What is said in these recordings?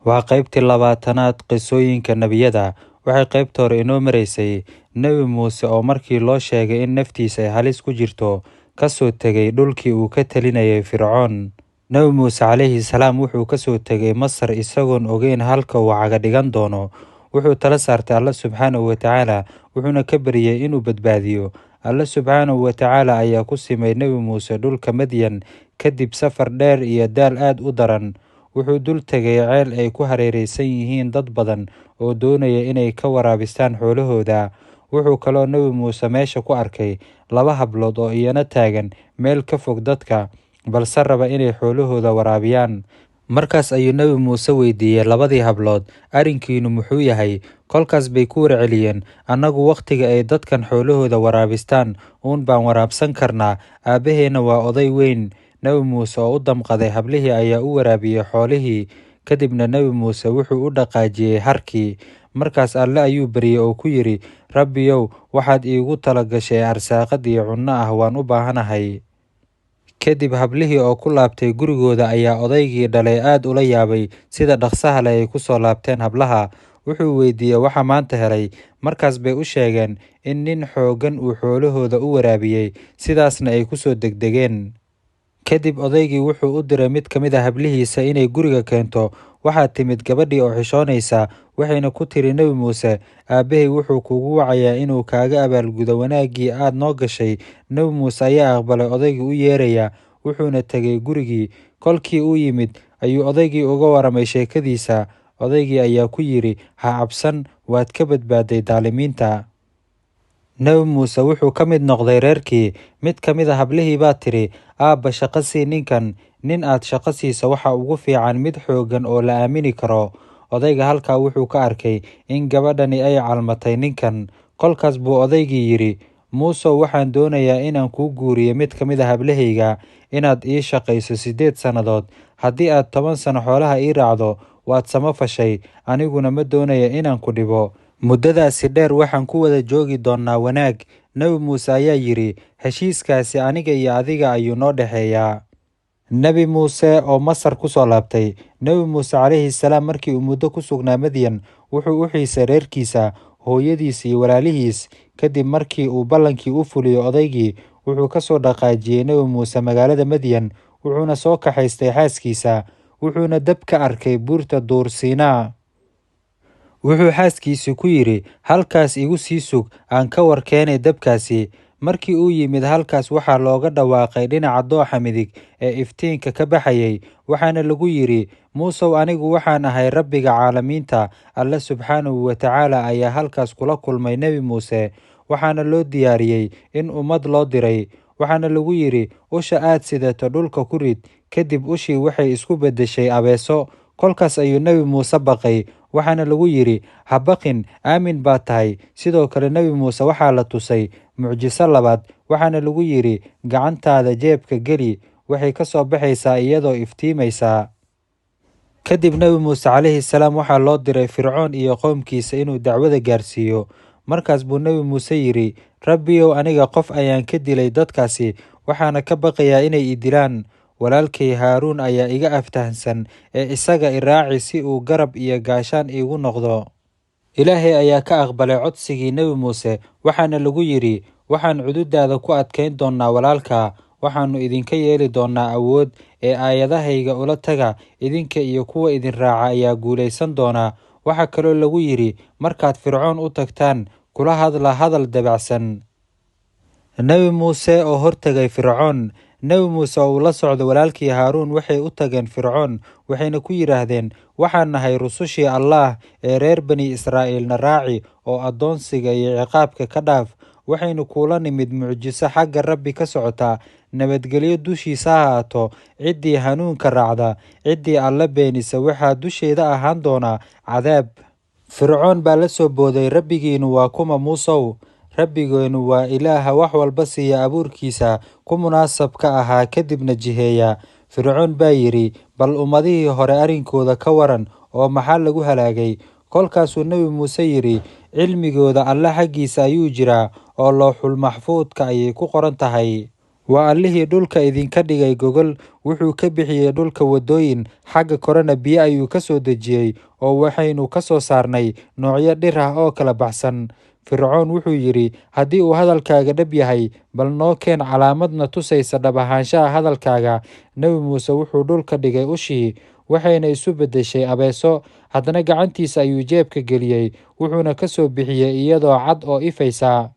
Waa qaybtii 20aad qisooyinka nebiyada. Waxay qaybta hore inoo maraysay Nebi Muuse oo markii loo sheegay in naftiisa ay halis ku jirto, ka soo tegay dhulkii uu ka talinayay Fircoon. Nebi Muuse calayhi salaam wuxuu ka soo tegay Masar isagoon ogeyn halka uu caga dhigan doono. Wuxuu tala saartay Alle subxaanahu wa tacaala, wuxuuna ka baryay inuu badbaadiyo. Alle subxaanahu wa tacaala ayaa ku simay Nebi Muuse dhulka Madyan kadib safar dheer iyo daal aad u daran. Wuxuu dul tegay ceel ay ku hareeraysan yihiin dad badan oo doonaya inay ka waraabistaan xoolahooda. Wuxuu kaloo Nebi Muuse meesha ku arkay laba hablood oo iyana taagan meel ka fog dadka, balse raba inay xoolahooda waraabiyaan. Markaas ayuu Nebi Muuse weydiiyey labadii hablood, "Arrinkiinnu muxuu yahay?" Kolkaas bay ku warceliyeen, "Annagu wakhtiga ay dadkan xoolahooda waraabistaan uun baan waraabsan karnaa, aabbaheenna waa oday weyn." Nebi Muuse oo u damqaday hablihii ayaa u waraabiyey xoolihii. Kadibna Nebi Muuse wuxuu u dhaqaajiyey harkii. Markaas Alle ayuu baryay oo ku yidhi, "Rabbiyow, waxaad iigu tala gashay arsaaqad iyo cunno ah waan u baahanahay." Kadib hablihii oo ku laabtay gurigooda ayaa odaygii dhalay aad ula yaabay sida dhaqsaha leh ay ku soo laabteen hablaha. Wuxuu weydiiyey waxa maanta helay. Markaas bay u sheegeen in nin xooggan uu xoolahooda u waraabiyey, sidaasna ay ku soo degdegeen. Kadib odaygii wuxuu u diray mid ka mid ah hablihiisa inay guriga keento. Waxaa timid gabadhii oo xishoonaysa, waxayna ku tiri Nebi Muuse, "Aabbahay wuxuu kuugu wacayaa inuu kaaga abaalgudo wanaaggii aad noo gashay." Nebi Muuse ayaa aqbalay odaygii u yeeraya, wuxuuna tegay gurigii. Kolkii uu yimid ayuu odaygii uga warramay sheekadiisa. Odaygii ayaa ku yidhi, "Ha cabsan, waad ka badbaaday daalimiinta." Nebi Muuse wuxuu ka mid noqday reerkii. Mid ka mid ah hablihii baa tiri, "Aabba, shaqo sii ninkan. Nin aad shaqo siiso waxa ugu fiican mid xooggan oo la aamini karo." Odayga halkaa wuxuu ka arkay in gabadhani ay calmatay ninkan. Kolkaas buu odaygii yidhi, "Muusow, waxaan doonayaa inaan kuu guuriyo mid ka mid ah hablahayga, inaad ii shaqayso 8 sannadood. Haddii aad 10 sano xoolaha ii raacdo, waad samo fashay, aniguna ma doonayo inaan ku dhibo. Muddadaasi dheer waxaan ku wada joogi doonnaa wanaag." Nebi Muuse ayaa yidhi, "Heshiiskaasi aniga iyo adiga ayuu noo dhexeeyaa." Nebi Muuse oo Masar ku soo laabtay. Nebi Muuse calayhi salaam markii uu muddo ku sugnaa Madyan, wuxuu u xiisay reerkiisa, hooyadiis iyo walaalihiis. Kadib markii uu ballankii u fuliyey odaygii, wuxuu ka soo dhaqaajiyey Nebi Muuse magaalada Madyan, wuxuuna soo kaxaystay xaaskiisa, wuxuuna dab ka arkay buurta Duur Siinaa. Wuxuu xaaskiisii ku yidhi, "Halkaas igu sii sug, aan ka war keenay dabkaasi." Markii uu yimid halkaas waxaa looga dhawaaqay dhinaca dooxa midig ee iftiinka ka baxayay, waxaana lagu yidhi, "Muusow, anigu waxaan ahay Rabbiga caalamiinta." Alle subxaanahu wa tacaala ayaa halkaas kula kulmay Nebi Muuse, waxaana loo diyaariyey in ummad loo diray. Waxaana lagu yidhi, "Usha aad sidato dhulka ku rid." Kadib ushii waxay isku beddeshay abeeso. Kolkaas ayuu Nebi Muuse baqay, waxaana lagu yidhi, "Ha baqin, aamin baad tahay." Sidoo kale Nebi Muuse waxaa la tusay mucjiso labaad, waxaana lagu yidhi, "Gacantaada jeebka geli, waxay ka soo baxaysaa iyadoo iftiimaysa." Kadib Nebi Muuse calayhi salaam waxaa loo diray Fircoon iyo qoomkiisa inuu dacwada gaarsiiyo. Markaas buu Nebi Muuse yidhi, "Rabbiyow, aniga qof ayaan ka dilay dadkaasi, waxaana ka baqayaa inay i dilaan. Walaalkay Haaruun ayaa iga aftahansan ee isaga i raaci si uu garab iyo gaashaan iigu noqdo." Ilaahay ayaa ka aqbalay codsigii Nebi Muuse, waxaana lagu yidhi, "Waxaan cududaada ku adkayn doonnaa walaalkaa, waxaannu idinka yeeli doonnaa awood, ee aayadahayga ula taga, idinka iyo kuwa idin raaca ayaa guulaysan doona." Waxaa kaloo lagu yidhi, "Markaad Fircoon u tagtaan, kula hadla hadal dabacsan." Nebi Muuse oo hortagay Fircoon. Nebi Muuse oo uu la socdo walaalkii Haaruun waxay u tageen Fircoon, waxayna ku yidhaahdeen, "Waxaan nahay rusushii Allaah ee reer bani Israa'iilna raaci oo addoonsiga iyo ciqaabka ka dhaaf. Waxaynu kuula nimid mucjiso xagga Rabbi ka socota, nabadgelyo dushiisa ha ahaato ciddii hanuunka raacda, ciddii Alle beenisa waxaa dusheeda ahaan doona cadaab." Fircoon baa la soo booday, "Rabbigiinnu waa kuma, Muusow?" "Rabbigeenu waa Ilaaha wax walba siiya abuurkiisa ku munaasabka ahaa kadibna jiheeya." Fircoon baa yidhi, "Bal ummadihii hore arrinkooda ka waran, oo maxaa lagu halaagay?" Kolkaasuu Nebi Muuse yidhi, "Cilmigooda Alle xaggiisa ayuu jiraa oo looxul maxfuudka ayay ku qoran tahay." Waa Allihii dhulka idinka dhigay gogol, wuxuu ka bixiyey dhulka waddooyin, xagga korena biyo ayuu ka soo dejiyey, oo waxaynu ka soo saarnay noocyo dhir ah oo kala baxsan. Fircoon wuxuu yidhi, Haddii uu hadalkaaga dhab yahay, bal noo keen calaamad na tusaysa dhab ahaanshaha hadalkaaga. Nebi Muuse wuxuu dhulka dhigay ushii, waxayna isu beddeshay abeeso. Haddana gacantiisa ayuu jeebka geliyey, wuxuuna ka soo bixiyey iyadoo cad oo ifaysa.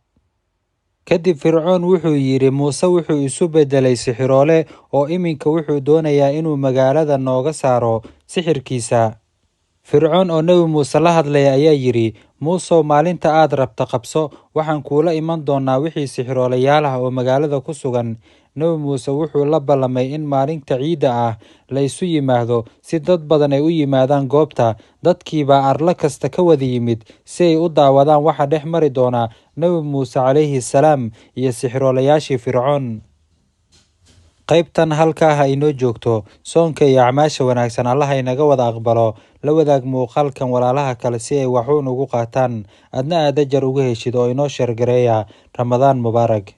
Kadib Fircoon wuxuu yidhi, Muuse wuxuu isu beddelay sixiroole oo iminka wuxuu doonayaa inuu magaalada nooga saaro sixirkiisa. Fircoon oo Nebi Muuse la hadlaya ayaa yidhi, Muusow, maalinta aad rabto qabso, waxaan kuula iman doonaa wixii sixiroolayaal ah oo magaalada ku sugan. Nebi Muuse wuxuu la ballamay in maalinta ciidda ah la isu yimaado si dad badan ay u yimaadaan goobta. Dadkii baa arlo kasta ka wada yimid si ay u daawadaan waxa dhex mari doona Nebi Muuse calayhi salaam iyo sixiroolayaashii Fircoon. Qaybtan halkaa ha inoo joogto. Soonka iyo acmaasha wanaagsan Allaha inaga wada aqbalo. La wadaag muuqaalkan walaalaha kale si ay wax uun ugu qaataan. Adna aad ajar uga heshid oo inoo share gareeya. Ramadaan Mubaarak.